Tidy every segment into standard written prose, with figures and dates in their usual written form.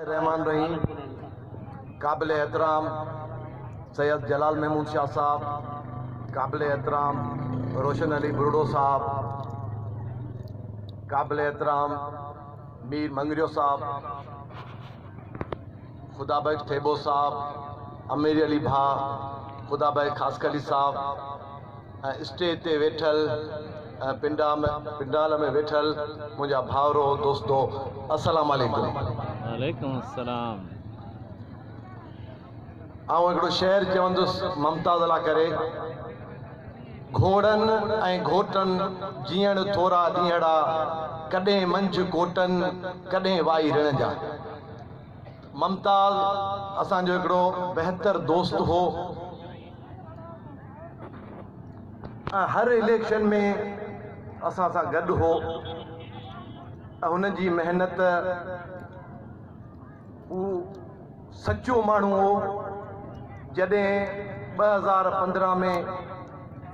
الرحمٰن الرحيم قابل احترام سيد جلال محمود شاهه صاحب، قابل احترام روشن علي ٻرڙو صاحب، قابل احترام مير مڱريو صاحب، خدا بخش ٿيٻو صاحب، امير علي ڀاء، خدا بخش خاصخيلي صاحب ۽ اسٽيج تي ويٺل ۽ پنڊال ۾ ويٺل منهنجا ڀائرو دوستو السلام عليڪم. وعليڪم السلام. آئون هڪڙو شعر چوندس ممتاز لا ڪري. گهوڙن ۽ گهوٽن جيئڻ ٿورا ڏينهڙا، ڪڏهن منجهه ڪوٽن ڪڏهن وائي رڻ جا. ممتاز اسان جو هڪڙو بهتر دوست هو ۽ هر اليڪشن ۾ اسان سان گڏ هو ۽ هن جي محنت هو سچو ماڻهو هو. جڏهن 2015 ۾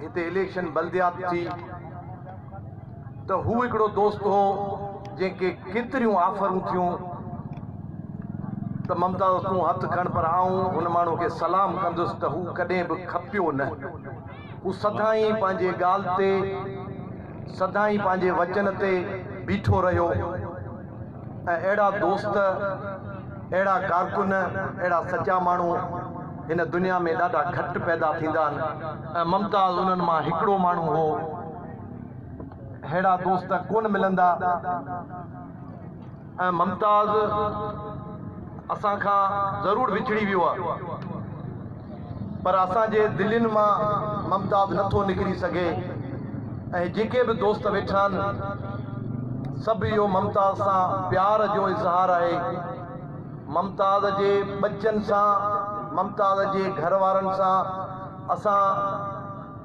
هتي اليڪشن بلديات ٿي ته هو هڪڙو دوست هو جنهن کي ڪيتريون آفرون ٿيون ته ممتاز تون هٿ کڻ پر آئون هن ماڻهو کي سلام ڪندس ته هو ڪڏهن به کپيو نه. هو سدائين پنهنجي ڳالهه تي، سدائين پنهنجي وچن تي بيٺو رهيو. ۽ اهڙا دوست، اهڙا ڪارڪن، اهڙا سچا ماڻهو هن دنيا ۾ ڏاڍا گهٽ پيدا ٿيندا آهن ۽ ممتاز انهن مان هڪڙو ماڻهو هو. اهڙا دوست ڪونه ملندا ۽ ممتاز اسان کان ضرور وڇڙي ويو آهي پر اسان جي دلين مان ممتاز نٿو نڪري سگهي. ۽ جيڪي به دوست ويٺا آهن سڀ اهو ممتاز سان پيار جو اظهار آهي. ممتاز جي ٻچن سان ممتاز جي گهر وارن سان اسان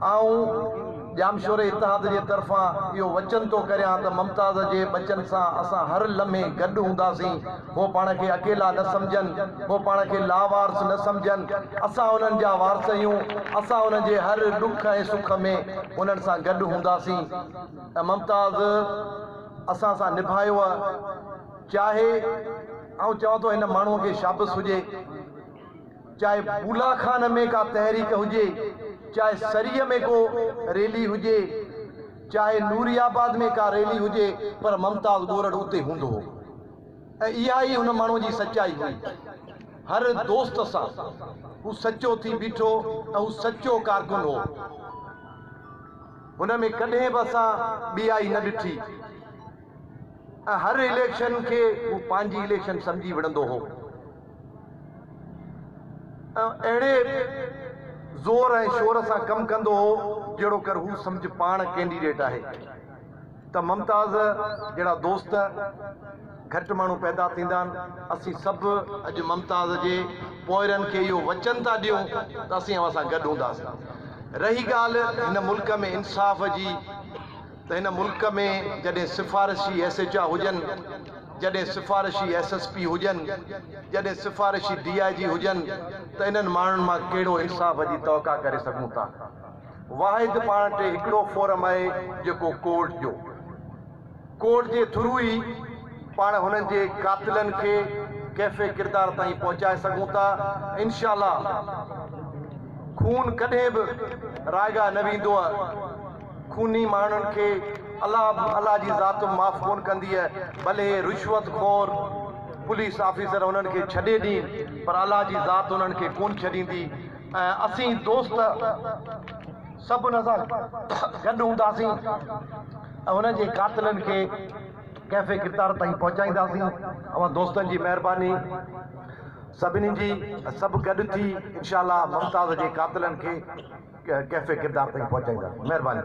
آئون ڄامشوري اتحاد جي طرفان اهو وچن ٿو ڪريان ته ممتاز جي ٻچن سان اسان هر لمحي گڏ هونداسين. هو پاڻ کي اڪيلا نه سمجهن، هو پاڻ کي لاوارث نه سمجهن، اسان انهن جا وارث آهيون، اسان انهن جي هر ڏک ۽ سک ۾ انهن سان گڏ هونداسين ۽ ممتاز اسان سان نڀايو چاهي آئون چوان ٿو هن ماڻهوء کي شابس هجي، چاهي بولا خان ۾ ڪا تحريڪ هجي، چاهي سريء ۾ ڪو ريلي هجي، چاهي نوري آباد ۾ ڪا ريلي هجي پر ممتاز ڳورڙ اتي هوندو هو. ۽ اها ئي هن ماڻهوء جي سچائي هئي. هر دوست سان هو سچو ٿي بيٺو ۽ هو سچو ڪارڪن هو. هن ۾ ڪڏهن به اسان ٻيائي نه ڏٺي ۽ هر اليڪشن کي هو پنهنجي اليڪشن سمجهي وڙهندو هو ۽ اهڙي زور ۽ شور سان ڪم ڪندو هو جهڙوڪر هو سمجهه پاڻ ڪينڊيڊيٽ آهي. ته ممتاز جهڙا دوست گهٽ ماڻهو پيدا ٿيندا آهن، اسين سڀ اڄ ممتاز جي پوئرن کي اهو وچن ٿا ڏيون ته اسين اوهان سان گڏ هونداسين. رهي ڳالهه هن ملڪ ۾ انصاف جي ته هن ملڪ ۾ جڏهن سفارشي ايس ايڇ آ هجن، جڏهن سفارشي ايس ايس پي هجن، جڏهن سفارشي ڊي I جي هجن ته انهن ماڻهن مان ڪهڙو انصاف جي توقع ڪري سگهون ٿا. واحد پاڻ ٽي هڪڙو فورم آهي جيڪو ڪورٽ جو. ڪورٽ جي ٿرو ئي پاڻ هنن جي قاتلن کي ڪيفي ڪردار تائين پهچائي سگهون ٿا. انشاء الله خون ڪڏهن به رائگاه نه ويندو. خوني ماڻهن کي الله الله جي ذات به معاف ڪونه ڪندي. ڀلي رشوت خور پوليس آفيسر هنن کي ڇڏي ڏين پر الله جي ذات هنن کي ڪونه ڇڏيندي. ۽ اسين دوست سڀ ان سان گڏ هونداسين ۽ انهن جي قاتلن کي ڪيفي ڪردار تائين پهچائينداسين. اوهان دوستن جي مهرباني سڀني جي سڀ گڏ ٿي انشاء الله ممتاز جي قاتلن کي ڪيفي ڪردار تائين پهچائينداسين. مهرباني.